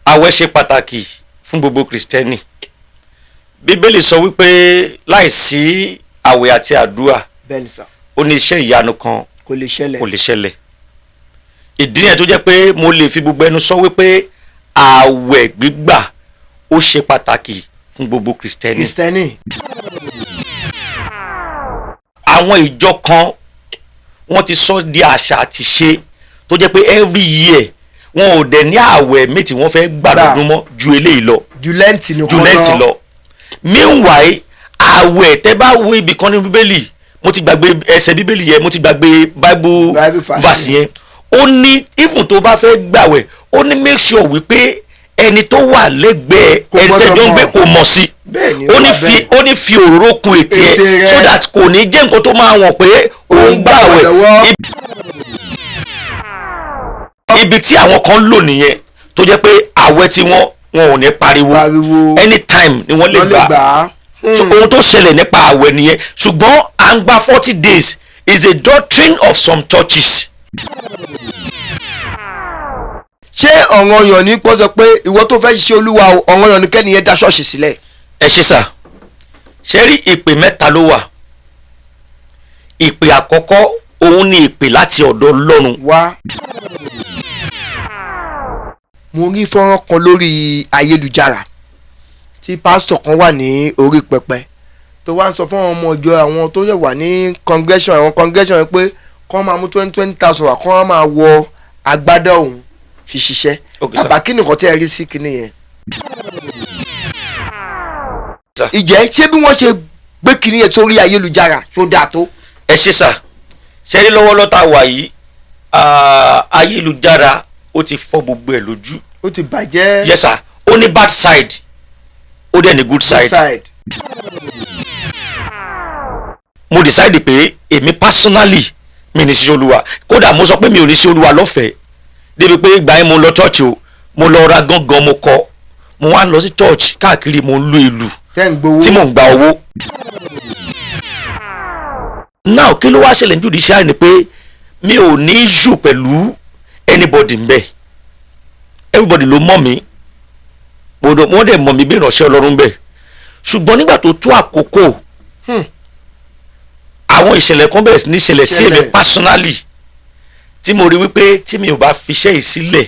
Àwẹ̀ ṣe pàtàkì fún gbogbo Kìrìsìtẹ́nì. Bíbélì sọ wípé láìsí àwẹ̀ àti àdúrà, Bẹ́ẹ̀ni sà. ó ní iṣẹ́ ìyanu kan Kò lè ṣẹlẹ̀. kò lè ṣẹlẹ̀. Ìdí nìyẹn tó jẹ́ pé mo lè fi gbogbo ẹnu sọ wípé àwẹ̀ gbígbà ó ṣe pàtàkì fún gbogbo Kìrìsìtẹ́nì. Kìrìsìtẹ́nì. Àwọn ìjọ kan, wọ́n ti sọ di àṣà àti ṣe tó jẹ́ pé every year, wọn ò dẹ̀ ní àwẹ̀ méjì wọ́n fẹ́ gbà Gbà. lọ́dún mọ́ ju eléyìí lọ, Ju Lent nìkan ju Lent lọ. Meanwhile, àwẹ̀, tẹ́ bá wo ibì kan ní Bíbélì, mo ti gbàgbé ẹsẹ̀ Bíbélì yẹn, mo ti gbàgbé Bible Bible verse. Verse yẹn, ó ní even tó bá fẹ́ gbàwẹ̀, ó ní make sure wípé ẹni tó wà lẹ́gbẹ̀ẹ́, Kò ẹni gbọ́dọ̀ tẹ́jọ́ ń gbé mọ̀. kò mọ̀ sí. Bẹ́ẹ̀ni, Ó ó ní wà fi bẹ́ẹ̀. ó ní fi òróró kun ètè Ètè ẹ rẹ. so that kò ní jẹ́ nǹkan tó máa wọ̀n pé òun gbàwẹ̀. Lọ́wọ́. Ibi tí àwọn kan lò nìyẹn, tó jẹ́ pé àwẹ̀ tí wọ́n, wọn ò ní pariwo. Pariwo. Anytime ni wọ́n lè Wọ́n lè gbà. gbà á. So ohun tó ṣẹlẹ̀ nípa àwẹ̀ nìyẹn, ṣùgbọ́n à ń gba 40 days is a doctrine of some churches. Ṣé ọ̀ranyàn ní pọ́ sọ pé ìwọ tó fẹ́ ṣiṣẹ́ Olúwa o, ọ̀ranyàn ní kẹ́niyẹn dá ṣọ́ọ̀ṣì sílẹ̀? Ẹ ṣe sà. Ṣe rí, ìpè mẹ́ta ló wà. Ìpè àkọ́kọ́, òun ni ìpè láti ọ̀dọ̀ Ọlọ́run. Wá. Mo rí fọ́nrán kan lórí ayélujára tí pásítọ̀ kan wà ní orí pẹpẹ tó wá ń sọ fún àwọn ọmọ ìjọ, àwọn tó yẹ wà ní congregation, àwọn congregation yẹn, pé kọ́ máa mú 20,000 wá, kọ́ máa wọ agbádá òun fi ṣiṣẹ́. Okay, sir. Bàbá, kí nìkan tí ẹ rí sí kinní yẹn? Sir. Ìjẹ́ ṣé bí wọ́n ṣe gbé kinní yẹn sórí ayélujára tó dáa tó? Ẹ ṣe sà. Ṣe rí, lọ́wọ́lọ́wọ́ tá a wà yìí, ayélujára ó ti fọ́ gbogbo ẹ̀ lójú. Ó ti bàjẹ́. Yes sir, ó ní bad side, ó dẹ̀ ní good side. Side. Mo decide pé èmi personally, mi ní ṣiṣẹ́ Olúwa. Kódà mo sọ pé mi ò ní ṣe Olúwa lọ́fẹ̀ẹ́, débi pé ìgbà yẹn mo lọ church o, mo lọ ra gángan, mo kọ, mo wá ń lọ sí church káàkiri, mo ń lu ìlù Tẹ́ ń gbowó. tí mò ń gba owó. Now, kí ló wá ṣẹlẹ̀ ní judiciary ni pé mi ò ní issue pẹ̀lú anybody ńbẹ̀. Everybody ló mọ̀ mí, wọ́n dẹ̀ mọ̀ mí bí ìránṣẹ́ Ọlọ́run ńbẹ̀. Ṣùgbọ́n nígbà tó tó àkókò, àwọn ìṣẹ̀lẹ̀ kan bẹ̀rẹ̀ sí ní ṣẹlẹ̀ sí èmi Ṣẹlẹ̀. personally, tí mo rí wípé tí mi ò bá fi iṣẹ́ yìí sílẹ̀,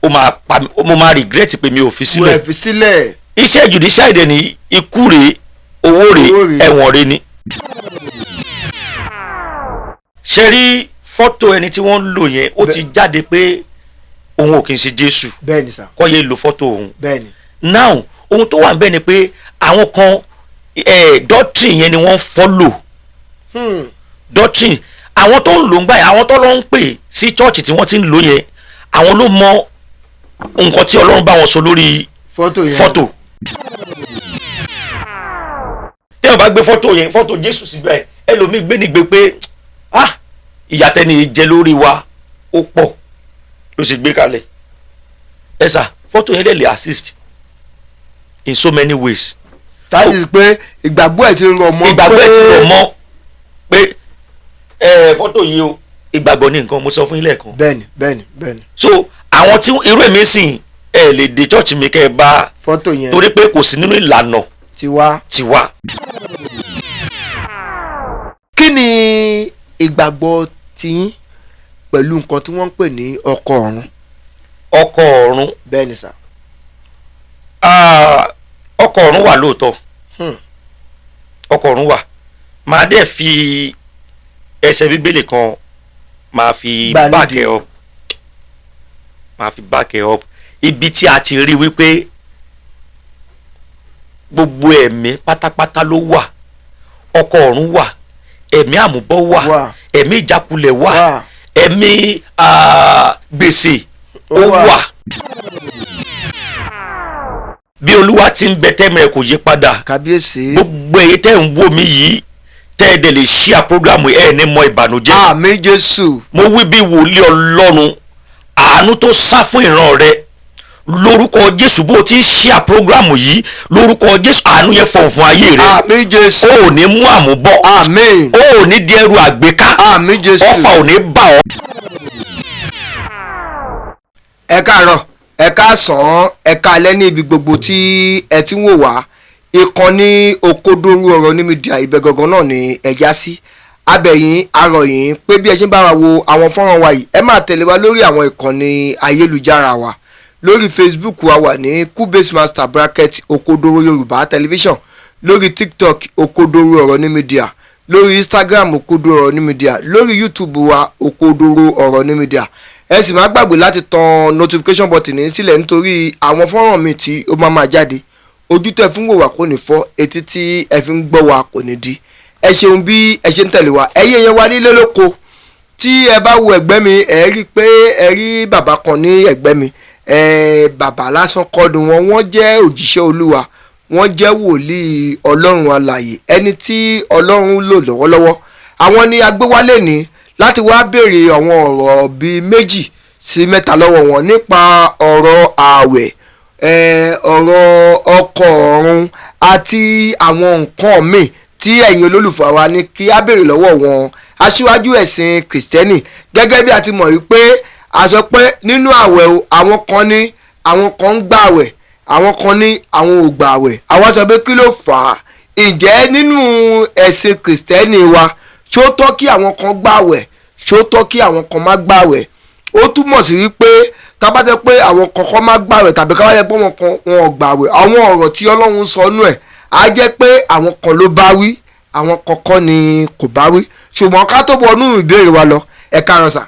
ó máa pa mí, mo máa regret pé mi ò fi Mo sílẹ̀. ẹ̀ fi sílẹ̀. Iṣẹ́ judiciary dẹ̀ ní ikú rèé, owó rèé, Owó rèé. ẹ̀wọ̀n rèé ni. Ṣe rí, fọ́tò ẹni tí wọ́n ń lò yẹn, ó ti jáde pé òun ò kì í ṣe Jésù. Bẹ́ẹ̀ni sà. Kọ́ yé lo fọ́tò òun. Bẹ́ẹ̀ni. Now, ohun tó wà níbẹ̀ ni pé àwọn kan, doctrine yẹn ni wọ́n ń follow. Doctrine àwọn tó ń lò ń gbà yẹn, àwọn tó lọ ń pè sí church tí wọ́n ti ń lò yẹn, àwọn ló mọ nǹkan tí Ọlọ́run bá wọn sọ lórí Fọ́tò yẹn. fọ́tò. Tí wọ́n bá gbé fọ́tò yẹn, fọ́tò Jésù síbẹ̀, ẹlòmíì gbé nígbè pé, ah, ìyàtẹ́ni jẹ lórí wa ó pọ̀, ló sì gbé kalẹ̀. Ẹ sà, fọ́tò yẹn lè assist in so many ways. That is pé ìgbàgbọ́ ẹ̀ ti rọ̀ mọ́. Ìgbàgbọ́ ẹ̀ ti rọ̀ mọ́ pé ẹ fọ́tò yìí o, ìgbàgbọ́ ní nǹkan mo sọ fún yín lẹ́ẹ̀kan. bẹ́ẹ̀ni bẹ́ẹ̀ni bẹ́ẹ̀ni So àwọn tí irú èmi sìn, ẹ lè dé church mi kẹ́ ẹ bá fọ́tò yẹn. torí pé kò sí nínú ìlànà ti wá. tiwa. Kí ni ìgbàgbọ́ tiyín pẹ̀lú nǹkan tí wọ́n ń pè ní ọkọ ọ̀run? Ọkọ ọ̀run? Bẹ́ẹ̀ni sà. Ah, ọkọ ọ̀run wà lóòótọ́. Ọkọ ọ̀run wà. Màá dẹ̀ fi ẹsẹ̀ Bíbélì kan, màá fi Gbà back nídìí. ẹ̀ up, màá fi back ẹ̀ up. Ibi tí a ti rí wípé gbogbo ẹ̀mí pátápátá ló wà, ọkọ ọ̀run wà, ẹ̀mí àmúbọ́ wà, Wà. ẹ̀mí ìjákulẹ̀ wà, Wà. ẹ̀mí gbèsè ó Ó wà. wà. Bí Olúwa ti ń bẹ, tẹ́mi ẹ̀ kò yí padà, Kábíyèsí. gbogbo èyí tẹ́ ń wò mí yìí, tẹ́ ẹ dẹ̀ lè ṣíà program, ẹ̀ ní mọ ìbànújẹ́. Àmín Jésù. Mo wí bí wòlíì Ọlọ́run, àánú tó sá fún ìran rẹ, lórúkọ Jésù, bó o ti ń ṣíà program yìí, lórúkọ Jésù, àánú yẹn fọ̀hún fún ayé rẹ. Àmín Jésù. O ò ní mú àmúbọ̀. Àmín. O ò ní di ẹrù àgbéká. Àmín Jésù. Ọfà ò ní bà ọ́. Ẹ káàárọ̀. Ẹ káàsán, ẹ káalẹ́ ní ibi gbogbo tí ẹ ti ń wò wá. Ìkànnì Òkodoro Ọ̀rọ̀ ní Media, ibẹ̀ gangan náà ni ẹ já sí. Abẹ̀yìn arọ̀yìn pé bí ẹ ṣe ń bá wa wo àwọn fọ́nrán wa yìí, ẹ máa tẹ̀lé wa lórí àwọn ìkànnì ayélujára wa. Lórí Facebook wa wà ní Kubase Master bracket Òkodoro Yorùbá Television, lórí TikTok Òkodoro Ọ̀rọ̀ ní Media, lórí Instagram Òkodoro Ọ̀rọ̀ ní Media, lórí YouTube wa Òkodoro Ọ̀rọ̀ ní Media. Ẹ sì má gbàgbé láti tan notification button ní sílẹ̀ nítorí àwọn fọ́nrán mi tí ó máa máa jáde. Ojú tẹ́ fún wò wá kò ní fọ́, etí tí ẹ fi ń gbọ́ wa kò ní di. Ẹ ṣeun bí ẹ ṣe ń tẹ̀lé wa. Ẹ̀yin yẹn wá nílé lóko, tí ẹ bá wo ẹ̀gbẹ́ mi, ẹ rí i pé ẹ rí bàbá kan ní ẹ̀gbẹ́ mi. Ẹ bàbá lásán kọ́ ni wọ́n, wọ́n jẹ́ òjíṣẹ́ Olúwa, wọ́n jẹ́ wòlíì Ọlọ́run alààyè, ẹni tí Ọlọ́run lò lọ́wọ́lọ́wọ́. Àwọn ni agbéwálé ní láti wá béèrè àwọn ọ̀rọ̀ bíi méjì sí mẹ́ta lọ́wọ́ wọn nípa ọ̀rọ̀ ààwẹ̀, ọ̀rọ̀ ọkọ̀ ọ̀run àti àwọn nǹkan míì tí ẹ̀yin olólùfẹ́ wa ní kí á béèrè lọ́wọ́ wọn. Aṣíwájú ẹ̀sìn Kìrìsìtẹ́nì, gẹ́gẹ́ bí a ti mọ̀ wípé a sọ pé nínú àwẹ̀ o, àwọn kan ní àwọn kan ń gbààwẹ̀, àwọn kan ní àwọn ò gbààwẹ̀. Àwọn sọ pé kí ló fà á? Ǹjẹ́ nínú ẹ̀sìn Kìrìsìtẹ́nì wa, ṣó tọ́ kí àwọn kan gbààwẹ̀? Ṣó tọ́ kí àwọn kan má gbààwẹ̀? Ó túmọ̀ sí wípé tá bá jẹ́ pé àwọn kọ̀ọ̀kan má gbààwẹ̀ tàbí ká bá jẹ́ pé wọn kan wọn ò gbààwẹ̀, àwọn ọ̀rọ̀ tí Ọlọ́run sọ nú ẹ̀ á jẹ́ pé àwọn kan ló bá wí, àwọn kọ̀ọ̀kan ni kò bá wí. Ṣùgbọ́n ká tó wọnú ìbéèrè wa lọ, ẹ káàárọ̀ sà.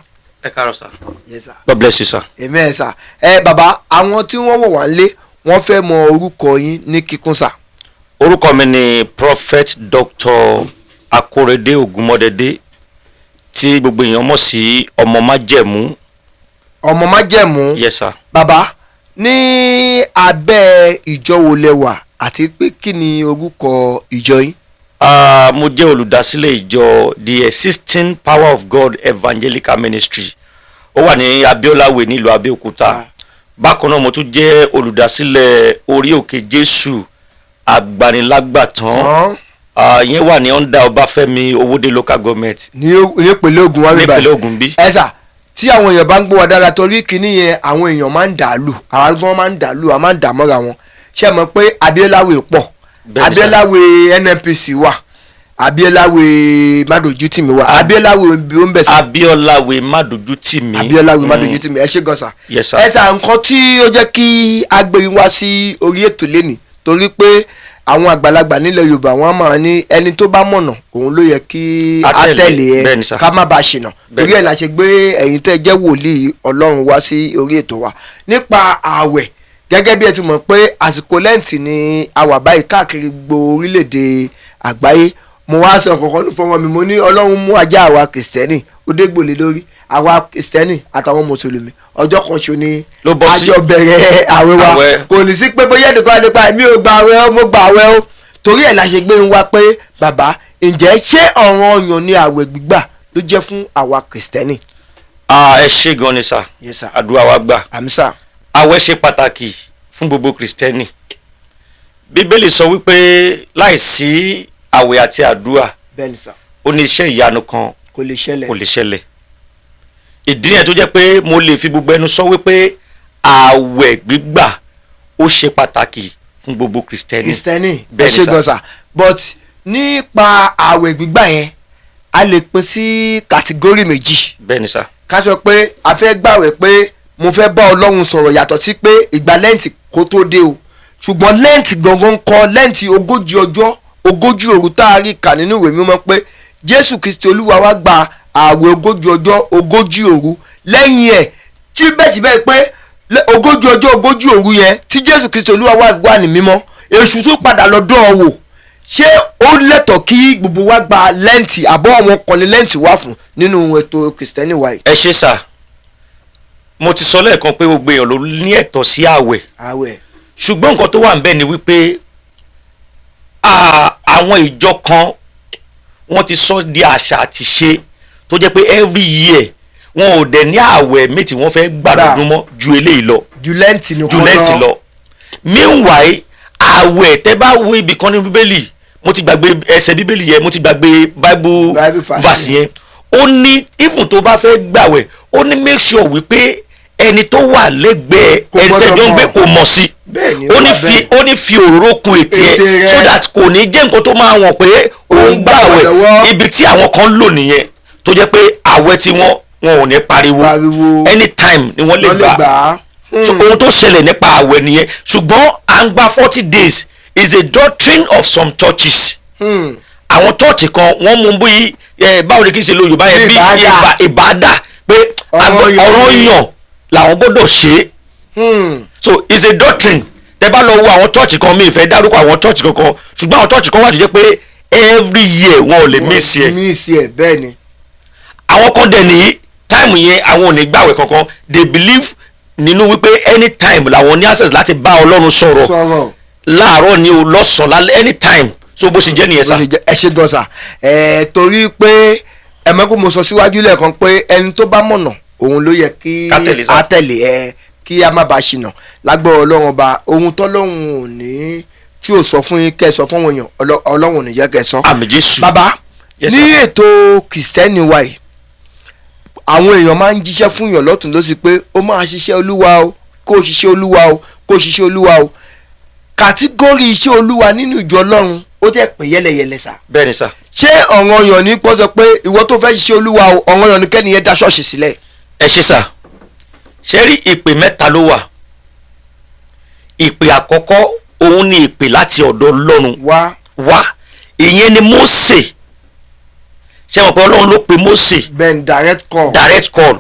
Ẹ káàárọ̀ sà. Yes, sir. God bless you, sir. Èmi ẹ̀ sà. Ẹ bàbá, àwọn tí wọ́n wọ̀ wá ń lé, wọ́n fẹ́ mọ orúkọ yín ní kíkún, sà. Orúkọ mi ni Prophet Dr. Akorede Ogunmọdẹdẹ, tí gbogbo èèyàn mọ̀ sí Ọmọ Májẹ̀mú. Ọmọ Májẹ̀mú. Yes, sir. Bàbá, ní abẹ́ ìjọ wo lẹ wà àti pé kí ni orúkọ ìjọ yín? Mo jẹ́ olùdásílẹ̀ ìjọ The Existing Power of God Evangelical Ministry. Ó wà ní Abiola Way nílùú Abẹ́òkúta. Bákan náà, mo tún jẹ́ olùdásílẹ̀ Orí Òkè Jésù Agbanilágbàtàn. Tán. Ìyẹn wà ní under Ọbáfẹ́mi Owódé Local Government ní nípínlẹ̀ Ògùn wá bíbáyìí. Nípínlẹ̀ Ògùn bí. Ẹ sà, tí àwọn èèyàn bá ń gbọ́ wa dáadáa, torí kínní yẹn àwọn èèyàn máa ń dàlù, àwọn gan máa ń dàlù, a máa ń dà mọ́ra wọn. Ṣé ẹ mọ̀ pé Abiola Way pọ̀? Bẹ́ẹ̀ni sà. Abiola Way NNPC wà, Abiola Way Madojutimi wà, Abiola Way bí ó ń bẹ̀ sà. Abiola Way Madojutimi. Abiola Way Madojutimi. Ẹ ṣé gan, sà. Yes, sir. Ẹ sà, nǹkan tí ó jẹ́ kí agbẹ̀yìn wá sí orí ètò lẹ́nìí, torí pé àwọn àgbàlagbà nílẹ̀ Yorùbá, wọ́n máa ní ẹni tó bá mọ̀nà òun ló yẹ kí Á á tẹ̀lé. tẹ̀lé ẹ, Bẹ́ẹ̀ni sà. ká má bàa ṣìnà. Torí Bẹ́ẹ̀ni. ẹ̀ la ṣe gbé ẹ̀yin tẹ́ jẹ́ wòlíì Ọlọ́run wá sí orí ètò wa nípa ààwẹ̀. Gẹ́gẹ́ bí ẹ ti mọ̀ pé àsìkò Lẹ́ǹtì ni a wà báyìí káàkiri gbogbo orílẹ̀-èdè àgbáyé. Mo wá sọ kọ̀ọ̀kan ló fọwọ́ mi, mo ní Ọlọ́run mú ajá àwa Kìrìsìtẹ́nì ó dégbòlè lórí àwa Kìrìsìtẹ́nì àtàwọn Mùsùlùmí, ọjọ́ kan ṣo ni Ló bọ́ sí. àjọ bẹ̀rẹ̀ àwẹ̀ wa. Àwẹ̀. Kò ní sí pé bóyá ẹnìkan nípa èmi ò gba àwẹ̀ o, mo gba àwẹ̀ o. Torí ẹ̀ la ṣe gbé ń wá pé bàbá, ǹjẹ́ ṣé ọ̀ràn ọyàn ni àwẹ̀ gbígbà ló jẹ́ fún àwa Kìrìsìtẹ́nì? Ẹ ṣé gan ni, sà. Yes, sir. Àdúrà wa gbà. Àmín, sà. Àwẹ̀ ṣe pàtàkì fún gbogbo Kìrìsìtẹ́nì. Bíbélì sọ wípé láìsí àwẹ̀ àti àdúrà, Bẹ́ẹ̀ni sà. ó ní iṣẹ́ ìyanu kan Kò lè ṣẹlẹ̀. kò lè ṣẹlẹ̀. Ìdí yẹn tó jẹ́ pé mo lè fi gbogbo ẹnu sọ wípé àwẹ̀ gbígbà ó ṣe pàtàkì fún gbogbo Kìrìsìtẹ́nì. Kìrìsìtẹ́nì. Ẹ Bẹ́ẹ̀ni, ṣé sà. gan, sà. But nípa àwẹ̀ gbígbà yẹn, a lè pín sí category méjì. Bẹ́ẹ̀ni sà. Ká sọ pé a fẹ́ gbàwẹ̀ pé mo fẹ́ bá Ọlọ́run sọ̀rọ̀, yàtọ̀ sí pé ìgbà Lẹ́ǹtì kó tó dé o. Ṣùgbọ́n Lẹ́ǹtì gangan kọ́, Lẹ́ǹtì 40 ọjọ́ 40 òru tá a rí kà nínú ìwé mímọ́ pé Jésù Kristi Olúwa wa gba ààwẹ̀ 40 ọjọ́ 40 òru. Lẹ́yìn ẹ̀ tí bẹ́ẹ̀ sì bẹ́ẹ̀ pé 40 ọjọ́ 40 òru yẹn tí Jésù Kristi Olúwa wa wà ní mímọ́, èṣù tó padà lọ dán ọ wò. Ṣé ó lẹ́tọ̀ọ́ kí gbogbo wa gba Lẹ́ǹtì, àbọ̀ àwọn kan ní Lẹ́ǹtì wà fún nínú ètò Kìrìsìtẹ́nì wa yìí? Ẹ ṣé, sà. Mo ti sọ lẹ́ẹ̀kan pé gbogbo èèyàn ló ní ẹ̀tọ́ sí àwẹ̀. Àwẹ̀. Ṣùgbọ́n nǹkan tó wà ń bẹ̀ ni wípé àwọn ìjọ kan, wọ́n ti sọ di àṣà àti ṣe tó jẹ́ pé every year, wọn ò dẹ̀ ní àwẹ̀ míì tí wọ́n fẹ́ gbà Gbà. lọ́dún mọ́ ju eléyìí lọ, Ju Lẹ́ǹtì nìkan ju Lẹ́ǹtì lọ. Meanwhile, àwẹ̀, tẹ́ bá wo ibì kan ní Bíbélì, mo ti gbàgbé ẹsẹ̀ Bíbélì yẹn, mo ti gbàgbé Bible Bible verse. verse yẹn, ó ní even tó bá fẹ́ gbàwẹ̀, ó ní make sure wípé Ẹni tó wà lẹ́gbẹ̀ẹ́ Kò ẹni gbọ́dọ̀ tẹ́jọ́ ń gbé mọ̀. kò mọ̀ sí. Bẹ́ẹ̀ ni, Ó ó ní wà fi bẹ́ẹ̀. Ó ní fi òróró kun ètè Ètè ẹ rẹ. so that kò ní jẹ́ nǹkan tó máa wọ̀n pé òun gbààwẹ̀ gbààwẹ̀. lọ́wọ́. Ibi tí àwọn kan lò nìyẹn, tó jẹ́ pé àwẹ̀ tí wọ́n wọn ò ní pariwo. Pariwo. Anytime ni wọ́n lè Wọ́n lè gbà. gbà á. So ohun tó ṣẹlẹ̀ nípa àwẹ̀ nìyẹn, ṣùgbọ́n à ń gba 40 days is a doctrine of some churches. Àwọn church kan, wọ́n mú bí ẹ, báwo ni kí n ṣe lo Yorùbá yẹn, bí Ìbádà. ìbádà pé Ọ̀rọ̀ yàn ọ̀rọ̀ ni. yàn làwọn gbọ́dọ̀ ṣe é. So it's a doctrine. Tẹ bá lọ wo àwọn church kan, mi ì fẹ́ dárúkọ àwọn church kankan, ṣùgbọ́n àwọn church kan wà tó jẹ́ pé every year wọn ò lè miss ẹ. Miss ẹ, bẹ́ẹ̀ ni. Àwọn kan dẹ̀ nìyí, time yẹn àwọn ò ní gbàwẹ̀ kankan. They believe nínú wípé anytime làwọn ní access láti bá Ọlọ́run sọ̀rọ̀. Sọ̀rọ̀. Láàárọ̀ ni o, lọ́sàn-án, lálẹ́, anytime. So bó ṣe jẹ́ nìyẹn, sá. Bó ṣe jẹ́. Ẹ ṣe gan, sà. Ẹ torí pé ẹ mọ̀ kó mo sọ síwájú lẹ́ẹ̀kan pé ẹni tó bá mọ̀nà, òun ló yẹ kí Ká tẹ̀lé, sà. á tẹ̀lé ẹ, kí a má bàa ṣìnà lágbára Ọlọ́run Ọba. Ohun tọ́lọ́run ò ní tí ò sọ fún yín kẹ́ ẹ sọ fún àwọn èèyàn, Ọlọ́run ò ní jẹ́ kẹ́ ẹ sọ. Àmín Jésù. Bàbá, Yes, ní sir. ètò kìrìsìtẹ́nì wa yìí, àwọn èèyàn máa ń jíṣẹ́ fún yàn lọ́tún lọ́sí pé ó máa ṣiṣẹ́ Olúwa o, kó o ṣiṣẹ́ Olúwa o, kó o ṣiṣẹ́ Olúwa o. Category iṣẹ́ Olúwa nínú ìjọ Ọlọ́run, ó jẹ́ pín yẹ́lẹyẹ̀lẹ, sà. Bẹ́ẹ̀ ni, sà. Ṣé ọ̀ràn yàn ní pọ́ sọ pé ìwọ tó fẹ́ ṣiṣẹ́ Olúwa o, ọ̀ràn yàn ní kẹ́niyẹn dá ṣọ́ọ̀ṣì sílẹ̀? Ẹ ṣe, sà. Ṣe rí, ìpè mẹ́ta ló wà. Ìpè àkọ́kọ́, òun ni ìpè láti ọ̀dọ̀ Ọlọ́run wá. Wá. Ìyẹn ni Mósè. Ṣé mọ̀ pé Ọlọ́run ló pe Mósè? Ben direct call. Direct call.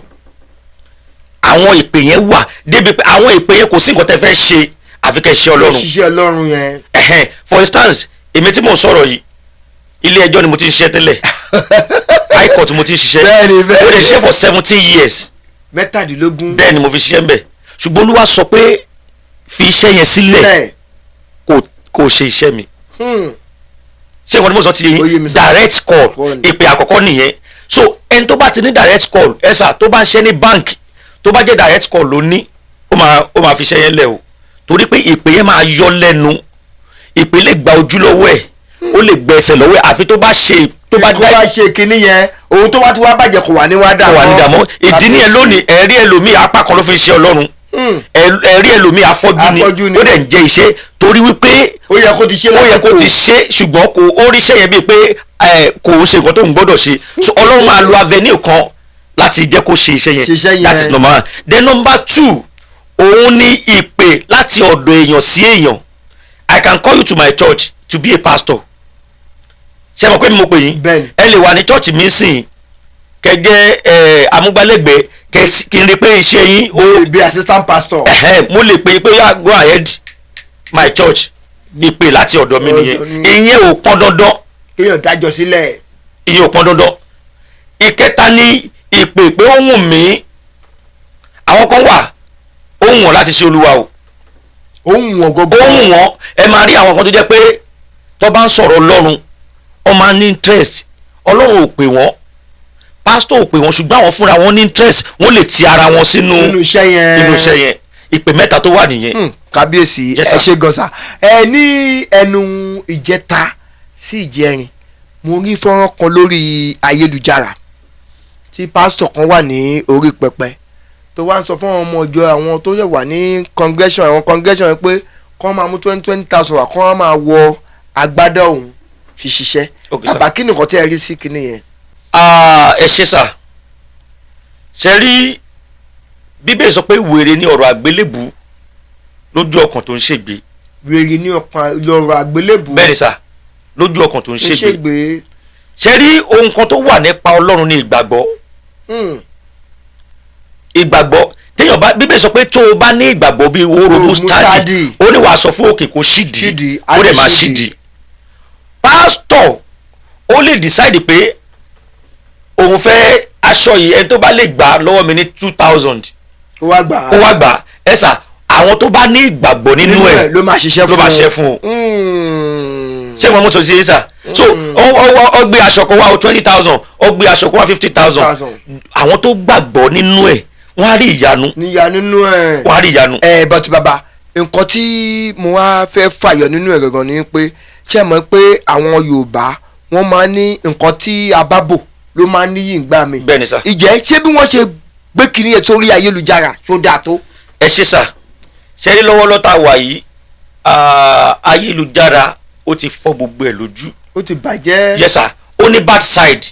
Àwọn ìpè yẹn wà débi pé àwọn ìpè yẹn, kò sí nǹkan tẹ́ fẹ́ ṣe àfi kẹ́ ṣe Ọlọ́run. Ṣiṣẹ́ Ọlọ́run yẹn. Ẹ̀hẹ́n. For instance, èmi tí mò ń sọ̀rọ̀ yìí, ilé ẹjọ́ ni mo ti ń ṣiṣẹ́ tẹ́lẹ̀, high court mo ti ń ṣiṣẹ́. Bẹ́ẹ̀ni, bẹ́ẹ̀ni. Mo lè ṣiṣẹ́ for 17 years. 17. Bẹ́ẹ̀ ni mo fi ṣiṣẹ́ ń bẹ̀, ṣùgbọ́n Olúwa sọ pé fi iṣẹ́ yẹn sílẹ̀, kò ṣe iṣẹ́ mi. Ṣé nǹkan tí mo sọ ti yé Ó yé yín? mi, sir. Direct call. Call ni. Ìpè àkọ́kọ́ nìyẹn. So ẹni tó bá ti ní direct call, ẹ sà, tó bá ń ṣe ní bank, tó bá jẹ́ direct call ló ní, ó máa fi iṣẹ́ yẹn lẹ̀ o, torí pé ìpè yẹn máa yọ lẹ́nu. Ìpè lè gba ojú lọ́wọ́ ẹ̀, ó lè gbẹ ẹsẹ̀ lọ́wọ́ ẹ̀, àfi tó bá ṣe tó bá kó bá ṣe kinní yẹn, ohun tó wá ti wá bàjẹ́ kò wà ní wá dà. Kò wà ní dààmú. Ìdí nìyẹn, lónìí ẹ̀rí ẹlòmíì, apá kan ló fi ń ṣe Ọlọ́run. Ẹ̀rí ẹlòmíì, afọ́jú ni. Afọ́jú ni. Ó dẹ̀ ń jẹ́ iṣẹ́ torí wípé ó yẹ kó ti ṣe. Ó yẹ kó ti ṣe, ṣùgbọ́n kò ó rí iṣẹ́ yẹn bíi pé ẹ, kò ṣe nǹkan tó ń gbọ́dọ̀ ṣe. So Ọlọ́run máa lo avenue kan láti jẹ́ kó ṣe iṣẹ́ Ṣiṣẹ́ yẹn. yẹn. That is number one. Then number two, òun ní ìpè láti ọ̀dọ̀ èèyàn sí èèyàn. I can call you to my church to be a pastor. Ṣé mo pé mi mo pè yín? Bẹ́ẹ̀ni. Ẹ lè wà ní church mi sìn, kẹ́ jẹ́ ẹ amúgbálẹ́gbẹ̀ẹ́, kí n rí pé iṣẹ́ yín ó Bí assistant pastor. Ẹ̀hẹ́n, mo lè pè é pé yá, go ahead, my church. Ìpè láti ọ̀dọ̀ mi nìyẹn. Ọ̀dọ̀ mi. Ìyẹn ò pọn dandan. Kéèyàn dájọ́ sílẹ̀. Ìyẹn ò pọn dandan. Ìkẹta ní ìpè pé ó wù mí. Àwọn kan wà, ó wù wọ́n láti ṣe Olúwa o. Ó ń wọ̀n gọ́gọ́. Ó wù wọ́n. Ẹ máa rí àwọn kan tó jẹ́ pé tó bá ń sọ̀rọ̀ Ọlọ́run, wọ́n máa ní interest. Ọlọ́run ò pè wọ́n, pásítọ̀ ò pè wọ́n, ṣùgbọ́n àwọn fúnra wọn ní interest, wọ́n lè ti ara wọn sínú nínú iṣẹ́ yẹn. Inú iṣẹ́ yẹn. Ìpè mẹ́ta tó wà nìyẹn. Kábíyèsí. Yes, Ẹ sir. ṣe gan, sà. Ẹ ní ẹnu ìjẹta sí ìjẹrin, mo rí fọ́nrán kan lórí ayélujára tí pásítọ̀ kan wà ní orí pẹpẹ, tó wá ń sọ fún àwọn ọmọ ìjọ, àwọn tó yẹ wà ní congregation, àwọn congregation yẹn, pé kọ́ máa mú 20,000 wá, kọ́ máa wọ agbádá òun fi ṣiṣẹ́. Okay, sir. Bàbá, kí nìkan tí ẹ rí sí kinní yẹn? Ah, ẹ ṣe, sà. Ṣe rí, Bíbélì sọ pé wèrè ní ọ̀rọ̀ àgbélébù lójú ọkàn tó ń ṣègbè. Wèrè ní ọkàn lọ́rọ̀ àgbélébù. Bẹ́ẹ̀ ni, sà, lójú ọkàn tó ń ń ṣègbè. ṣègbè. Ṣe rí, ohun kan tó wà nípa Ọlọ́run ní ìgbàgbọ́. Ìgbàgbọ́ téèyàn bá, Bíbélì sọ pé tó o bá ní ìgbàgbọ́ bíi wóró mustard, mustadi, ó ní wàá sọ fún òkè kó ṣídìí, ṣídìí, ó dẹ̀ máa á dẹ̀. Ṣídìí. Pásítọ̀ ó lè decide pé òun fẹ́ aṣọ yìí, ẹni tó bá lè gbà lọ́wọ́ mi ní 2,000, Kó wá gbà á. Kó wá gbà. Ẹ sà, àwọn tó bá ní ìgbàgbọ́ nínú ẹ̀ ló máa ṣiṣẹ́ ló fún máa ṣiṣẹ́ fún un. Ṣé wọn mú tó ṣe é, sà? So ó gbé aṣọ kan wá o 20,000, ó gbé aṣọ kan wá 50,000. Àwọn tó gbàgbọ́ nínú ẹ̀, wọ́n á rí ìyanu. Níyà nínú ẹ̀. Wọ́n á rí ìyanu. Ẹ bọ́tí bàbá, nǹkan tí mo wá fẹ́ fàyọ nínú ẹ̀ gangan ni pé, ṣé ẹ mọ̀ pé àwọn Yorùbá, wọ́n máa ń ní nǹkan tí a bá bò ló máa ń níyì ń gbà mí? Bẹ́ẹ̀ ni, sà. Ìjẹ́ ṣé bí wọ́n ṣe Gbé kiri yẹn sórí ayélujára tó dáa tó. Ẹ ṣe sà. Ṣẹ́rí lọ́wọ́lọ́wọ́ tá a wà yìí, ayélujára ó ti fọ́ gbogbo ẹ̀ lójú. Ó ti bàjẹ́. Yes sir, ó ní bad side,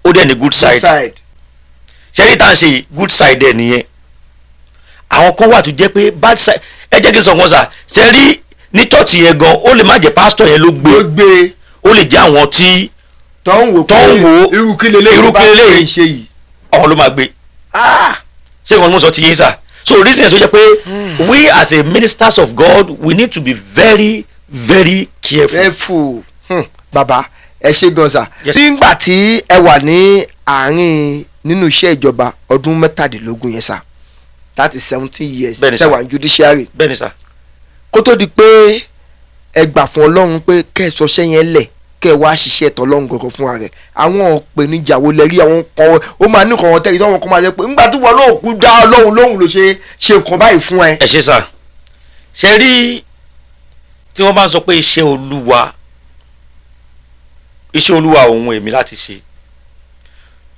ó dẹ̀ ní good side. Side. Ṣẹ́rí tá à ń ṣe yìí, good side ẹ̀ nìyẹn. Àwọn kan wà tó jẹ́ pé bad side. Ẹ jẹ́ kí n sọ nǹkan sà. Ṣẹ́rí ní church yẹn gan, ó lè má jẹ́ pásítọ̀ yẹn ló gbé. Ló gbé. Ó lè jẹ́ àwọn tí tó ń wò tó ń wò ó, irú kí leléyìí irú bá kí leléyìí. ṣe yìí. Àwọn ló máa gbé. Ṣé nǹkan tí mo sọ ti yín sà? So reason yẹn tó jẹ́ pé we as a ministers of God, we need to be very very careful. Careful. Bàbá, ẹ ṣe gan sa. Yes. Nígbà tí ẹ wà ní àárín nínú iṣẹ́ ìjọba ọdún 17 yẹn sà, that is 17 years, Bẹ́ẹ̀ni tẹ́ sà. wà ní judiciary, Bẹ́ẹ̀ni sà. kó tó di pé ẹ gbà fún Ọlọ́run pé kẹ́ ẹ sọṣẹ́ yẹn lẹ̀, kẹ́ ẹ wá ṣiṣẹ́ ẹ̀tọ́ Ọlọ́run gangan fúnra rẹ̀, àwọn ìpèníjà wo lẹ rí? Àwọn kan ó máa ní nǹkan wọn tẹ́lẹ̀ tí wọ́n kọ́ máa jẹ́ pé ńgbà tí wọn náà kú dá Ọlọ́run lóhùn ló ṣe ṣe nǹkan báyìí fún ẹ. Ẹ ṣe sà. Ṣe rí tí wọ́n bá ń sọ pé iṣẹ́ Olúwa, iṣẹ́ Olúwa òun èmi láti ṣe,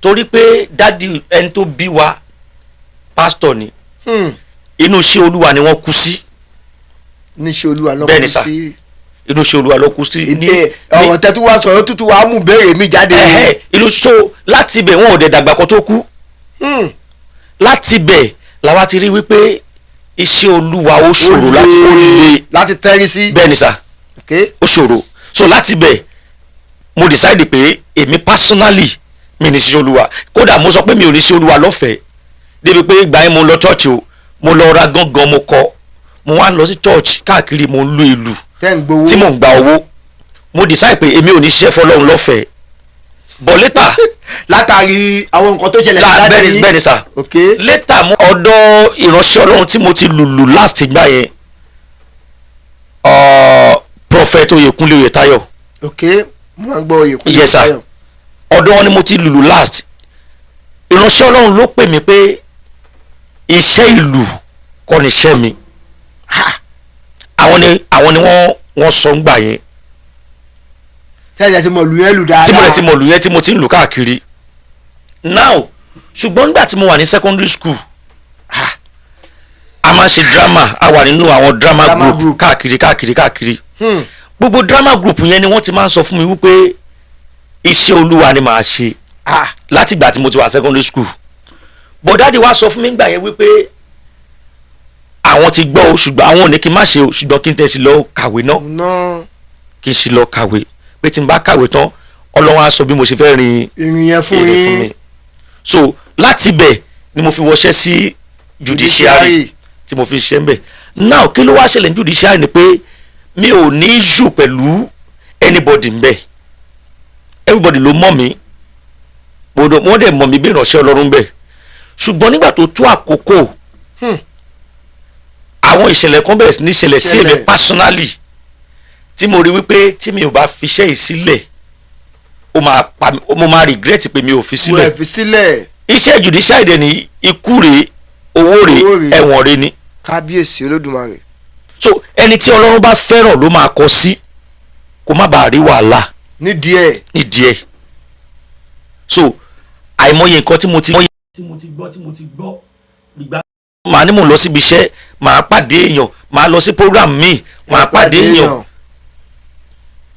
torí pé daddy ẹni tó bí wa, pásítọ̀ ni. Inú iṣẹ́ Olúwa ni wọ́n kú sí. Níṣẹ́ Olúwa lọ́kùnrin Bẹ́ẹ̀ni sà. sí. Inú iṣẹ́ Olúwa ló kú sí ní Ìdè ọ̀rọ̀ tẹ́tú wá sọ̀rọ̀ tútù wàá mú béèrè mi jáde. Ẹ̀hẹ́, inú so láti ibẹ̀ wọn ò dẹ̀ dàgbà kan tó kú. Láti ibẹ̀ làwa ti rí wípé iṣẹ́ Olúwa ó ṣòro láti, ó le láti tẹ́rí sí. Bẹ́ẹ̀ ni sà. Ó ṣòro. So láti ibẹ̀ mo decide pé èmi personally, mi ní ṣiṣẹ́ Olúwa. Kódà mo sọ pé mi ò ní ṣe Olúwa lọ́fẹ̀ẹ́, débi pé ìgbà yẹn mo lọ church o, mo lọ ra gángan, mo kọ, mo wá lọ sí church káàkiri, mo ń lu ìlù tẹ́ ń gbowó. Tí mò ń gba owó. Mo decide pé èmi ò ní ṣiṣẹ́ fọlọ́run lọ́fẹ̀ẹ́, but later Látàrí àwọn nǹkan tó ṣẹlẹ̀ sí bẹ́ẹ̀ ni. yín. Bẹ́ẹ̀ ni sà. Later mo ọ̀dọ̀ ìránṣẹ́ Ọlọ́run tí mo ti lùlù last ìgbà yẹn, Prophet Oyèkúnlé Oyètáyọ̀. Ok, mo máa ń gbọ́ Oyèkúnlé Yes, sir. Oyètáyọ̀. Ọ̀dọ̀ wọn ni mo ti lùlù last. Ìránṣẹ́ Ọlọ́run ló pè mí pé iṣẹ́ ìlú kọ́ ni iṣẹ́ mi. Ha! Àwọn ni wọ́n sọ ń gbà yẹn. Tẹ́lẹ̀ tí mo lù yẹn lù dáadáa. Tí mo lè ti mọ̀ lù yẹn, tí mo ti ń lù káàkiri now. Ṣùgbọ́n nígbà tí mo wà ní secondary school, ha, a máa ń ṣe drama. A wà nínú àwọn drama Drama group, group. káàkiri káàkiri káàkiri. Gbogbo drama group yẹn ni wọ́n ti máa ń sọ fún mi wípé iṣẹ́ Olúwa ni màá ṣe láti ìgbà tí mo ti wà secondary school. But daddy wa sọ fún mi gbà yẹn wípé àwọn ti gbọ́ o, ṣùgbọ́n àwọn ò ní kí n má ṣe o, ṣùgbọ́n kí n tẹ̀sí lọ kàwé náà, ná kí n sì lọ kàwé, pé tí n bá kàwé tán, Ọlọ́run á sọ bí mo ṣe fẹ́ rin ìrìn yẹn fún èrè fún mi. yín. So láti ibẹ̀ ni mo fi wọṣẹ́ sí judiciary tí mo fi ṣiṣẹ́ ń bẹ̀. Now, kí ló wá ṣẹlẹ̀ ní judiciary ni pé mi ò ní issue pẹ̀lú anybody ń bẹ̀. Everybody ló mọ̀ mí, gbọ́dọ̀ wọ́n dẹ̀ mọ̀ mí bí ìránṣẹ́ Ọlọ́run bẹ̀. Ṣùgbọ́n nígbà tó tó àkókò, àwọn ìṣẹ̀lẹ̀ kan bẹ̀rẹ̀ sí ní ṣẹlẹ̀ sí èmi Ṣẹlẹ̀. personally, tí mo rí wípé tí mi ò bá fi iṣẹ́ yìí sílẹ̀, ó máa pa mí, mo máa regret pé mi ò fi Mo sílẹ̀. ẹ̀ fi sílẹ̀. Iṣẹ́ judiciary dẹ̀ ní ikú rèé, owó rèé, Owó rèé. ẹ̀wọ̀n rèé ni. Kábíyèsí Olódùmarè. So ẹni tí Ọlọ́run bá fẹ́ràn ló máa kọ sí kó má bàa rí wàhálà nídìí ẹ̀. Nídìí ẹ̀. So àìmọye nǹkan tí mo ti tí mo ti gbọ́ tí mo ti gbọ́ gbígbá. Màá ní mò ń lọ síbi iṣẹ́, màá pàdé èèyàn, màá lọ sí program míì, màá pàdé èèyàn.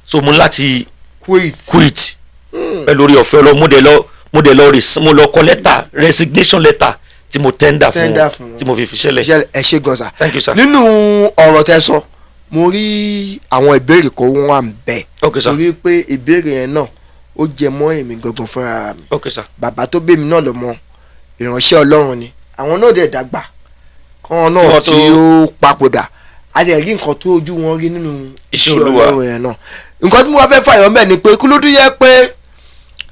So mo ní láti Quit. quit pẹ̀lú orí ọ̀fẹ́ lọ. Mo dẹ̀ lọ mo lọ kọ lẹ́tà, resignation letter, tí mo tender fún Tender wọn, fún wọn. tí mo fi fiṣẹ́ lẹ̀. Ẹ ṣe gan sa. Thank you, sir. Nínú ọ̀rọ̀ tẹ́ sọ, mo rí àwọn ìbéèrè kan wọ́n wà ń bẹ̀. Okay, sir. Torí pé ìbéèrè yẹn náà, ó jẹ mọ́ èmi gangan fúnra mi. Okay, sir. Bàbá tó bí mi náà lọ́mọ, ìránṣẹ́ Ọlọ́run ni. Àwọn náà dẹ̀ dàgbà kan náà Wọ́n tí ó papòdà, a dẹ̀ rí nǹkan tó ojú wọn rí nínú iṣẹ́ Olúwa. Ọlọ́run yẹn náà. Nǹkan tí mo wá fẹ́ fàyọ̀ mẹ́ ni pé kí ló dé yẹ pé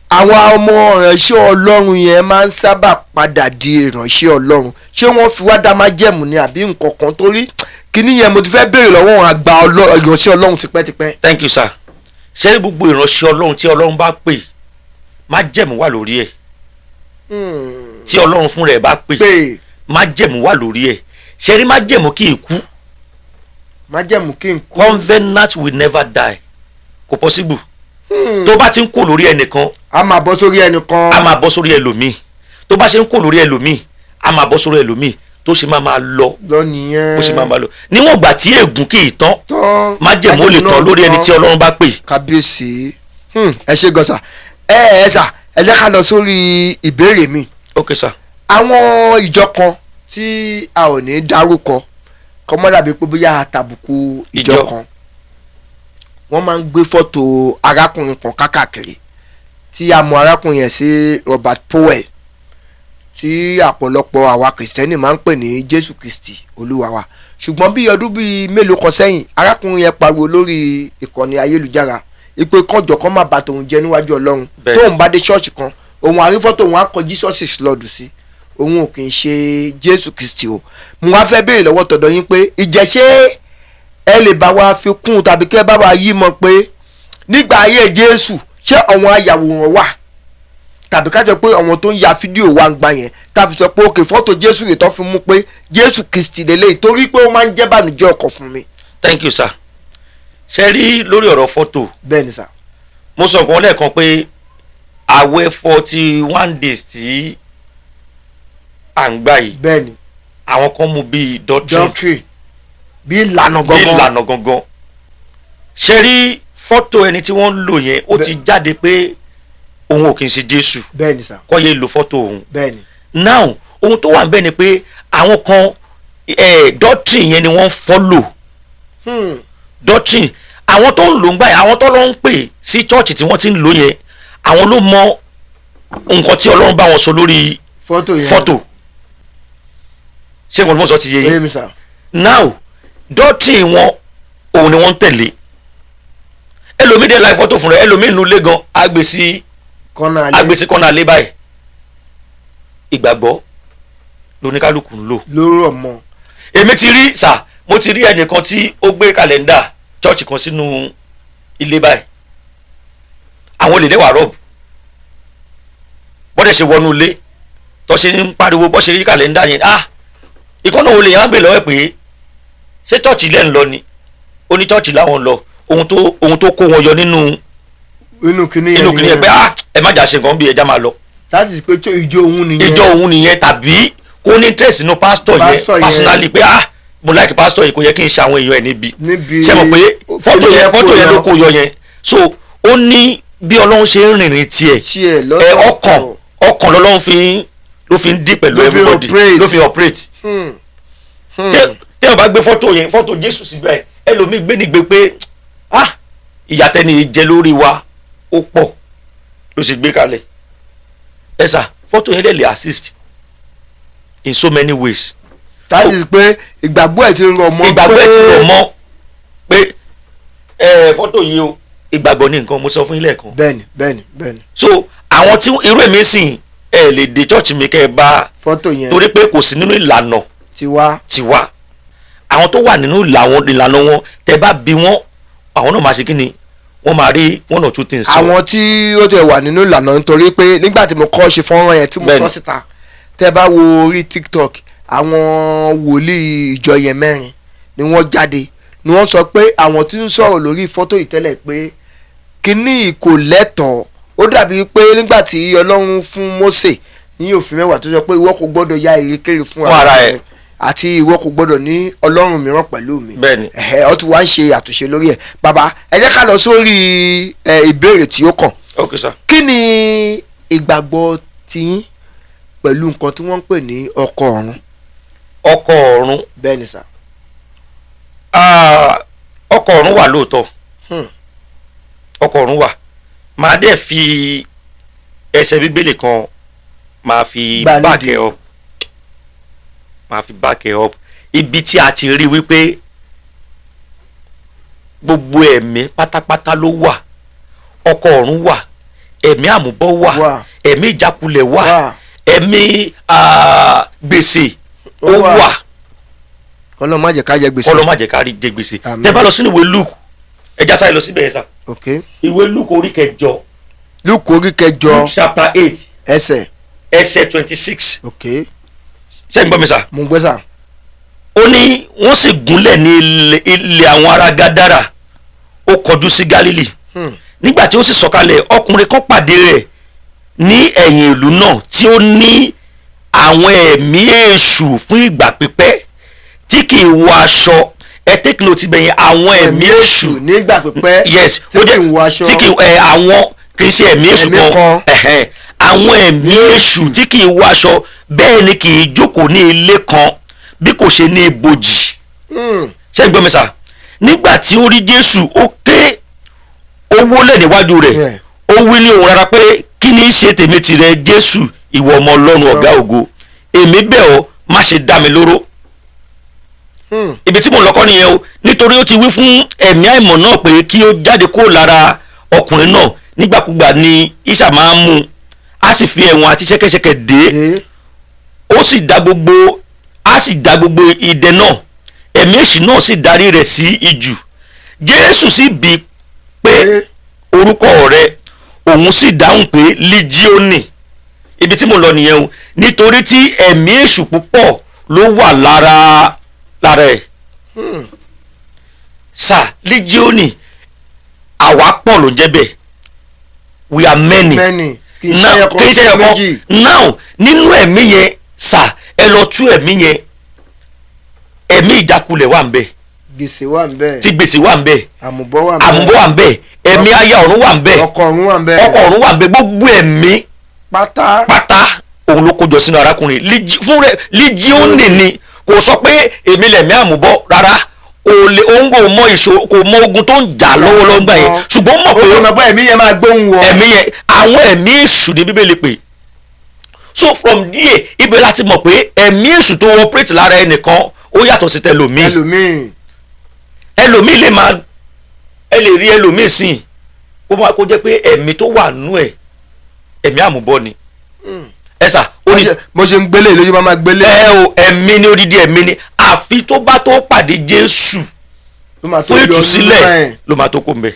àwọn ọmọ ìránṣẹ́ Ọlọ́run yẹn máa ń sábà padà di ìránṣẹ́ Ọlọ́run? Ṣé wọ́n fi wá dá májẹ̀mú ni àbí nǹkan kan? Torí kíní yẹn, mo ti fẹ́ béèrè lọ́wọ́ àwọn àgbà ìránṣẹ́ Ọlọ́run tipẹ́tipẹ́. Thank you, sir. Ṣé gbogbo ìránṣẹ́ Ọlọ́run tí Ọlọ́run bá pè, májẹ̀mú wà lórí ẹ̀. Tí Ọlọ́run fún rẹ̀ bá pè, pé májẹ̀mú wà lórí ẹ̀. Ṣé rí májẹ̀mú kì í kú. Májẹ̀mú kí n kú. Covenant will never die. Kò possible. Tó bá ti ń kú lórí ẹnìkan, a máa bọ́ sórí ẹnìkan. A máa bọ́ sórí ẹlòmíì. Tó bá ṣe ń kó lórí ẹlòmíì, á máa bọ́ sórí ẹlòmíì, tó ṣe máa máa lọ. Lọ nìyẹn. Bó ṣe máa máa lọ níwọ̀n ìgbà tí ègún kì í tán, tán, májẹ̀mú ó lè tán lórí ẹni tí Ọlọ́run bá pè. Kábíyèsí. Ẹ ṣe gan sà. Ẹ sà, ẹ jẹ́ ká lọ sórí ìbéèrè mi. Ok sir. Àwọn ìjọ kan tí a ò ní dárúkọ, kọ́mọ́ dàbí pé bóyá àtàbùkù ìjọ Ìjọ. kan, wọ́n máa ń gbé fọ́tò arákùnrin kan kákàkiri tí a mọ arákùnrin yẹn sí Robert Powell, tí àpọ̀lọpọ̀ àwa kìrìsìtẹ́nì máa ń pè ní Jésù Kristi Olúwa wa. Ṣùgbọ́n bí ọdún bíi mélòó kan sẹ́yìn, arákùnrin yẹn pariwo lórí ìkànnì ayélujára ìpè kọjọ kan má bà tòun jẹ́ níwájú Ọlọ́run. Tóun bá dé ṣọ́ọ̀ṣì kan, òun àrífọ́tò òun á kọ Jesus is Lord sí, òun ò kì í ṣe Jésù Kristi o. Mo wá fẹ́ béèrè lọ́wọ́ tọ̀dọ̀ yín pé ìjẹ́ṣẹ́ ẹ lè bá wa fi kún un tàbí kẹ́ bá wa yí mọ̀ pé nígbà ayé Jésù, ṣé àwọn ayàwòrán wà, tàbí ká sọ pé àwọn tó ń ya fídíò wa ń gbà yẹn, tàbí sọ pé òkè fọ́tò Jésù rè tó fi mú pé Jésù Kristi lélẹ́yìí, torí pé ó máa ń jẹ́ bànújẹ́ ọkàn fún mi. Thank you sir. Ṣe rí lórí ọ̀rọ̀ fọ́tò, Bẹ́ẹ̀ ni sà. mo sọ nǹkan lẹ́ẹ̀kan pé àwẹ̀ 41 days tí à ń gbà yìí, Bẹ́ẹ̀ ni. àwọn kan mú bíi doctrine, Doctrine, bí ìlànà bí gangan. ìlànà gangan. Ṣe rí fọ́tò ẹni tí wọ́n ń lò yẹn, ó ti jáde pé òun ò kì í ṣe Jésù. Bẹ́ẹ̀ ni sà. Kọ́ yé lo fọ́tò òun. Bẹ́ẹ̀ ni. Now, ohun tó wà ń bẹ̀ ni pé àwọn kan doctrine yẹn ni wọ́n follow. Doctrine àwọn tó ń lò ń gbà yẹn, àwọn tó lọ ń pè sí church tí wọ́n ti ń lò yẹn, àwọn ló mọ nǹkan tí Ọlọ́run bá wọn sọ lórí fọ́tò yẹn. fọ́tò. Ṣé nǹkan tí mo sọ ti yé yín? Bẹ́ẹ̀ ni sà. Now, doctrine wọn, òun ni wọ́n ń tẹ̀lé. Ẹlòmíì dé láì fọ́tò fún rẹ, ẹlòmíì nulẹ̀ gan agbèsí Kọ́nà alẹ́. Agbèsí kọ́nà alẹ́ báyìí. Ìgbàgbọ́ lóníkálukú ń lò. Lórí ọmọ. Èmi ti rí sà, mo ti rí ẹnìkan tí ó gbé kàlẹ́ndà church kan sínú ilé báyìí. Àwọn olè dẹ́wà rob bọ́dẹ̀ ṣe wọnú ilé tó ṣe ń pariwo bọ́ ṣe rí kàlẹ́ndà yẹn. Ah, ìkànnà olè yẹn á gbé lọ́wọ́ ẹ̀ pé ṣé church ilẹ̀ ń lọ ni? Ó ní church làwọn ń lọ. Ohun tó kó wọn yọ nínú inú kinní yẹn inú kìnìyẹn pé ah, ẹ má jà ṣe nǹkan bí ẹja máa lọ. That is pé tó ìjọ òun nìyẹn. Ìjọ òun nìyẹn, tàbí kó ní interest nínú pastor yẹn Pastor yẹn. personally pé ah, mo like pastor yìí, kò yẹ kí n ṣe àwọn èèyàn ẹ̀ níbi. Níbi. Ṣe mọ̀ pé fọ́tò yẹn, fọ́tò yẹn ló kó yọ yẹn. So ó ní bí Ọlọ́run ṣe ń rìnrìn tiẹ̀. Tiẹ̀ ẹ lọ́tọ̀ọ̀tọ̀. Ọkàn lọ́lọ́run fi ń ló fi ń dí pẹ̀lú Ló fi everybody. operate. Ló fi operate. Tẹ́ ọ bá gbé fọ́tò yẹn, fọ́tò Jésù síbẹ̀, ẹlòmíì gbé nígbè pé ah, ìyà tẹ́ni jẹ lórí wa ó pọ̀, ló ṣe gbé kalẹ̀. Ẹ sà, fọ́tò yẹn lè assist in so many ways. That is pé ìgbàgbọ́ ẹ̀ ti rọ̀ mọ́. Ìgbàgbọ́ ẹ̀ ti rọ̀ mọ́ pé ẹ fọ́tò yìí o, ìgbàgbọ́ ní nǹkan mo sọ fún yín lẹ́ẹ̀kan. Bẹ́ẹ̀ni. So àwọn tí irú èmi sìn, ẹ lè dé church mi kẹ́ ẹ bá fọ́tò yẹn. Torí pé kò sí nínú ìlànà ti wá. Tiwa. Àwọn tó wà nínú ìlànà wọn, tẹ́ bá bí wọn, àwọn náà máa ṣe kí ni, wọ́n máa rí one or two things sọ. Àwọn tí ó tẹ̀ wà nínú ìlànà, nítorí pé nígbà tí mo kọ́ ṣe fọ́nrán yẹn tí mo sọ síta, tẹ́ bá wo orí TikTok, àwọn wòlíì ìjọ yẹn mẹ́rin ni wọ́n jáde, ni wọ́n sọ pé àwọn tí ń sọ̀rọ̀ lórí fọ́tò yìí tẹ́lẹ̀ pé kínní kò lẹ́tọ̀ọ́. Ó dàbí pé nígbà tí Ọlọ́run fún Mósè ní òfin mẹ́wàá, tó sọ pé ìwọ kò gbọ́dọ̀ ya ìrékèrè fún Fún ara ẹ. àti ìwọ kò gbọ́dọ̀ ní ọlọ́run mìíràn pẹ̀lú mi. Ẹ̀hẹ́, ọ tún wá ń ṣe àtúnṣe lórí ẹ̀. Bàbá, ẹ jẹ́ ká lọ sórí ìbéèrè tí ó kàn. Ok sir. Kí ni ìgbàgbọ́ tiyín pẹ̀lú nǹkan tí wọ́n ń pè ní ọkọ ọ̀run? Ọkọ ọ̀run? Bẹ́ẹ̀ ni sà. Ah, ọkọ ọ̀run wà lóòótọ́. Ọkọ ọ̀run wà. Màá dẹ̀ fi ẹsẹ̀ Bíbélì kan, màá fi Gbà back nídìí. ẹ̀ up, màá fi back ẹ̀ up. Ibi tí a ti rí wípé gbogbo ẹ̀mí pátápátá ló wà, ọkọ ọ̀run wà, ẹ̀mí àmúbọ́ wà, Wà. ẹ̀mí ìjákulẹ̀ wà, Wà. ẹ̀mí gbèsè ó Ó wà. wà. Kọ́lọ́ má jẹ́ ká jẹ gbèsè. Kọ́lọ́ má jẹ́ ká rí jẹ gbèsè. Àmín. Tẹ́ bá lọ sínú ìwé Luke, ẹ já sáré lọ síbẹ̀ yẹn sá. Ok. Ìwé Luke orí kẹjọ. Lúùkù orí kẹjọ. Luke chapter 8, ẹsẹ̀. ẹsẹ̀ 26. Ok. Ṣé ń gbọ́ mi sà? Mo ń gbé sà. Ó ní wọ́n sì gúnlẹ̀ ní ilẹ̀ àwọn ará Gádàrà, ó kọjú sí Gálílì. Nígbà tí ó sì sọ̀kalẹ̀, ọkùnrin kan pàdé rẹ̀ ní ẹ̀yìn ìlú náà tí ó ní Àwọn ẹ̀mí èṣù fún ìgbà pípẹ́ tí kì í wọ aṣọ. Ẹ take note ibẹ̀ yẹn, àwọn ẹ̀mí èṣù nígbà pípẹ́ yes tí ó kì í wọ aṣọ. Tí kì í ẹ àwọn kì í ṣe ẹ̀mí èṣù Ẹ̀mí kan kan. Ẹ̀hẹ́n. Àwọn ẹ̀mí èṣù tí kì í wọ aṣọ, bẹ́ẹ̀ ni kì í jókòó ní ilé kan bí kò ṣe ní ibojì. Ṣé ń gbọ́ mi sà? Nígbà tí ó rí Jésù, ó ké, ó wólẹ̀ níwájú rẹ̀, ó wí ní ohùn rárá pé, "Kí ni í ṣe tèmi tìrẹ, Jésù, ìwọ ọmọ Ọlọ́run ọ̀gá ògo? Èmi bẹ̀ ọ́, má ṣe dá mi lóró." Ibi tí mò ń lọ kọ́ nìyẹn o. Nítorí ó ti wí fún ẹ̀mí àìmọ̀ náà pé kí ó jáde kúrò lára ọkùnrin náà. Nígbàkúgbà ni ìṣà máa ń mú un, á sì fi ẹ̀wọ̀n àti ṣẹ́kẹ́ṣẹkẹ̀ dè é, ó sì dá gbogbo á sì dá gbogbo idẹ náà. Ẹ̀mí èṣù náà sì darí rẹ̀ sí ijù. Jésù sì bi pé, "Orúkọ rẹ̀?" Òun sì dáhùn pé, "Líjíọ́nì." Ibi tí mo lọ nìyẹn o. Nítorí tí ẹ̀mí èṣù púpọ̀ ló wà lára ẹ̀. Sà, líjíọ́nì, àwa pọ̀ ló ń jẹ́ bẹ́ẹ̀. We are many. Many, kì í ṣe Now, ẹyọkan, kì í ṣe ẹyọkan. méjì. Now, nínú ẹ̀mí yẹn sà, ẹ lọ tú ẹ̀mí yẹn, ẹ̀mí ìjákulẹ̀ wà ń bẹ̀, Gbèsè wà ń bẹ̀. Tí gbèsè wà ń bẹ̀. Àmùbọ́ wà ń bẹ̀. Àmúbọ̀ wà ń bẹ̀, ẹ̀mí aya ọ̀run wà ń bẹ̀, Ọkọ̀ ọ̀run wà ń bẹ̀. Ọkọ̀ ọ̀run wà ń bẹ̀, gbogbo ẹ̀mí pátá. Pátá òun ló kójọ sínú arákùnrin. Fún rẹ̀ líjíọ́nì ni. Kò sọ pé èmi lẹ̀mí àmúbọ̀ rárá. Kò lè, òun kò mọ ìṣòro, kò mọ ogun tó ń jà lọ́wọ́lọ́wọ́ gbà yẹn, ṣùgbọ́n mọ̀ Ó pé mọ̀ pé ẹ̀mí yẹn máa gbóhùn wọ. Ẹ̀mí yẹn, àwọn ẹ̀mí èṣù ní Bíbélì pé. So from there, ibẹ̀ láti mọ̀ pé ẹ̀mí èṣù tó operate lára ẹnìkan, ó yàtọ̀ sí tẹlòmíì. Ẹlòmíì. Ẹlòmíì lè máa, ẹ lè rí ẹlòmíì sìn kó máa kó jẹ́ pé ẹ̀mí tó wà nú ẹ̀, ẹ̀mí àmúbọ̀ ni. Ẹ sà, ó ní Bó ṣe ń gbélé lójú máa máa gbélé. Ẹ o, ẹ̀mí ni, odidi ẹ̀mí ni. Àfi tó bá tó pàdé Jésù Tó máa tó fún yọ nínú ìtúsílẹ̀ ẹ̀. ló máa tó kó mbẹ.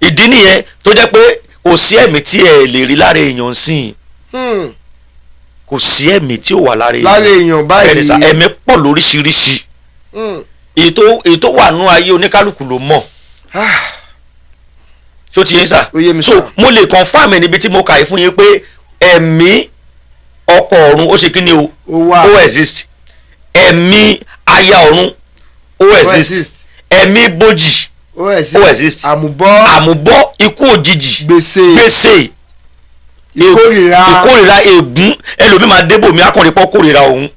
Ìdí nìyẹn tó jẹ́ pé kò sí ẹ̀mí tí ẹ lè rí lára èèyàn sìn. Kò sí ẹ̀mí tí ò wà lára èèyàn. Lára èèyàn báyìí. Bẹ́ẹ̀ni sà, ẹ̀mí pọ̀ lóríṣiríṣi. Èyí tó wà nú ayé oníkálukú ló mọ̀. Ṣó ti yé sà? Ó yé mi So sà. mo lè confirm ẹ̀ níbi tí mo kà í fún yín pé ẹ̀mí ọkọ ọ̀run, ó ṣe kí ni o? Ó wà. Ó exist. Ẹ̀mí aya ọ̀run, ó exist. Exist. Ẹ̀mí bójì, Ó exist. ó exist. Àmùbọ́. Àmúbọ́, ikú òjijì, Gbèsè. Gbèsè. Ìkórìíra. Ìkórìíra, ègún. Ẹlòmíì máa débò mi, akọrin pọ́ kórìíra òun.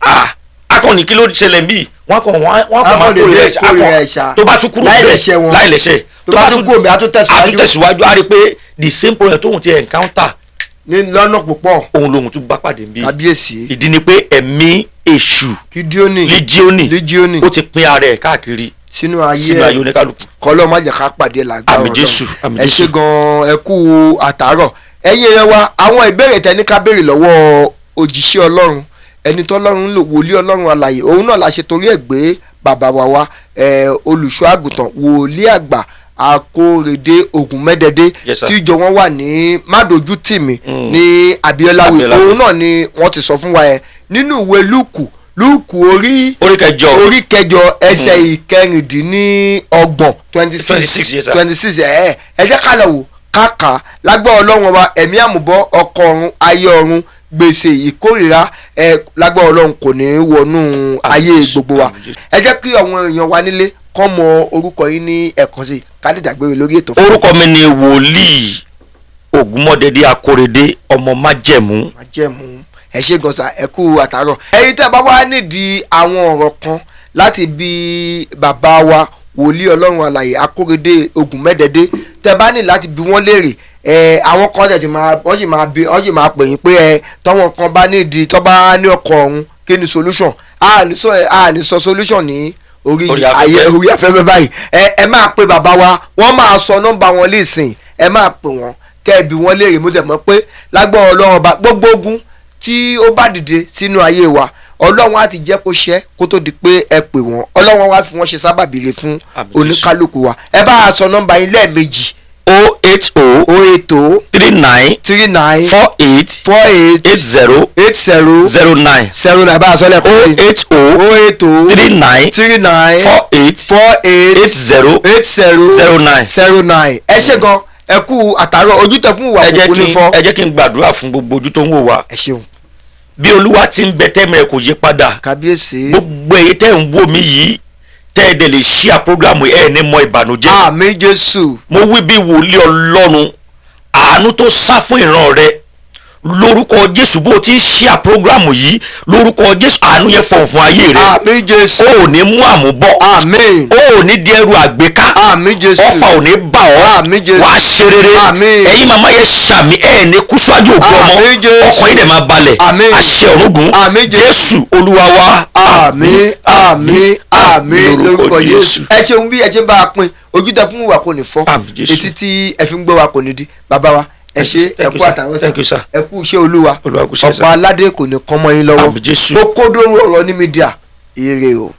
Ah, akọni, kí ló ṣẹlẹ̀ bí wọ́n kàn wọ́n kàn máa Akọni kórìíra lè ẹ̀ṣẹ̀. kórìíra Akọ ẹ̀ṣà. tó bá tún kúrò Láì bẹ́ẹ̀, lẹ́ṣẹ̀ wọn. láì lẹ́ṣẹ̀. Tó bá tún kúrò bẹ́ẹ̀, á tún tẹ̀síwájú. Á tún tẹ̀síwájú. Á rí i pé the same problem tóun ti encounter Ní lọ́nà púpọ̀. òun lòun tún bá pàdé bí. Kábíyèsí. Ìdí ni pé ẹ̀mí èṣù, Kídíónì. Líjíọ́nì, Líjíọ́nì. ó ti pín ara ẹ̀ káàkiri sínú ayé sínú ayé ẹ̀. oníkálukú. Kọlọ́ má jẹ́ ká pàdé làgbára Àmín Ọlọ́run. Jésù, àmín Ẹ Jésù. ṣé gan-an, ẹ kú àtàárọ̀. Ẹ̀yin èèyàn wa, àwọn ìbéèrè tẹ́ ní ká béèrè lọ́wọ́ òjíṣẹ́ Ọlọ́run, ẹni tọ́lọ́run ń lò, wòlíì Ọlọ́run alààyè, òun náà la ṣe torí ẹ̀ gbé bàbá wa wá, olùṣọ́ àgùntàn, wòlíì àgbà Akórèdé Ògúnmẹ́dẹ́dẹ́, Yes, sir. tí ìjọ wọn wà ní Mádójútìmí ní Abiola Way. Abiola Way. Òun náà ni wọ́n ti sọ fún wa yẹn nínú ìwé Lúùkù, Lúùkù orí Orí kẹjọ. Orí kẹjọ, ẹsẹ̀ 26, 26. 26, yes, sir. 26. Ẹ jẹ́ ká lọ wò káàkà lágbára Ọlọ́run ọba. Ẹ̀mí àmúbọ́, ọkọ ọ̀run, ayé ọ̀run, gbèsè, ìkórìíra, ẹ lágbára Ọlọ́run kò ní í wọnú ayé Àmín Jésù, gbogbo wa. àmín Jésù. Ẹ jẹ́ kí àwọn èèyàn wa nílé kọ́ mọ orúkọ yín ní ẹ̀kan sí i, ká lè dàgbére lórí ètò fún Orúkọ mi ni wòlíì Ògúnmọ́dédé Akórèdé, ọmọ májẹ̀mú. Májẹ̀mú. Ẹ ṣé gan sa, ẹ kú àtàárọ̀. Ẹ̀yin tẹ́ ẹ bá wá nídìí àwọn ọ̀rọ̀ kan láti bi bàbá wa, wòlíì Ọlọ́run alààyè Akórèdé Ògúnmẹ́dẹ́dẹ́, tẹ́ ẹ bá ní láti bi wọ́n léèrè, ẹ àwọn kan tẹ̀ tí máa wọ́n sì máa bi, wọ́n sì máa pè yín pé ẹ tọ́wọ́n kan bá nídìí tọ́ bá ní ọkọ̀ ọ̀hún, kí ni solution? A ní sọ solution ní orí Orí afẹ́fẹ́. ayé, orí afẹ́fẹ́ báyìí. Ẹ máa pe bàbá wa, wọ́n máa sọ nọ́mbà wọn lẹ́sìn. Ẹ máa pè wọ́n kẹ́ ẹ bi wọ́n léèrè. Mo dẹ̀ mọ̀ pé lágbára Ọlọ́run ọba, gbogbo ogun tí ó bá dìde sínú ayé wa, Ọlọ́run á ti jẹ́ kó ṣẹ́ kó tó di pé ẹ pè wọ́n. Ọlọ́run wá fi wọ́n ṣe sábàbí rere fún Àmín Jésù. oníkálukú wa. Ẹ bá a sọ nọ́mbà yín lẹ́ẹ̀mejì. 080 080 39 39 48 48 80 80 09. 09. Bá a sọ lẹ́ẹ̀kan o sí. eight o 080 39 39 48 48 80 80 09. 09. Ẹ ṣé gan. Ẹ kú àtàárọ̀, ojú tẹ fún ìwà Ẹ jẹ́ kòkó ní kí fọ́. Ẹ jẹ́ kí n gbàdúrà fún gbogbo ojú tó ń wò wá. Ẹ ṣeun. Bí Olúwa ti ń bẹ, tẹ́mi rẹ̀ kò yí padà, Kábíyèsí. gbogbo èyí tẹ́ ń wò mí yìí, tẹ́ ẹ dẹ̀ lè ṣíà program, ẹ̀ ní mọ ìbànújẹ́. Àmín Jésù. Mo wí bí wòlíì Ọlọ́run, àánú tó sá fún ìran rẹ, lórúkọ Jésù, bó o ti ń ṣíà program yìí, lórúkọ Jésù, àánú yẹn fọ̀n fún ayé rẹ. Àmín Jésù. O ò ní mú àmúbọ̀. Àmín. O ò ní di ẹrù àgbéká. Àmín Jésù. Ọfà ò ní bà ọ́. Àmín Jésù. Wàá ṣe rere. Àmín. Ẹ̀yin màmá yẹn, ṣàmì, ẹ̀ ní kú síwájú òkú ọmọ. Àmín Jésù. Ọkàn yìí dẹ̀ máa balẹ̀. Àmín. Àṣẹ ọ̀rúngún. Àmín Jésù. Jésù Olúwa wa. Àmín, àmín, àmín lórúkọ Jésù. Ẹ ṣeun bí ẹ ṣe ń bá a pín. Ojú tẹ fún wa kò ní fọ́. Àmín Jésù. Etí tí ẹ fi ń gbọ́ wa kò ní di. Bàbá wa, ẹ ṣe, ẹ Thank you, kú sir. àtàwọn. Thank you, sir. Ẹ kú iṣẹ́ Olúwa. Olúwa kú iṣẹ́, sir. Ọ̀pọ̀ aládé kò ní kán mọ́ yín lọ́wọ́. Àmín Jésù. Ó kó dóró ọ̀rọ̀ ní media. Ire o.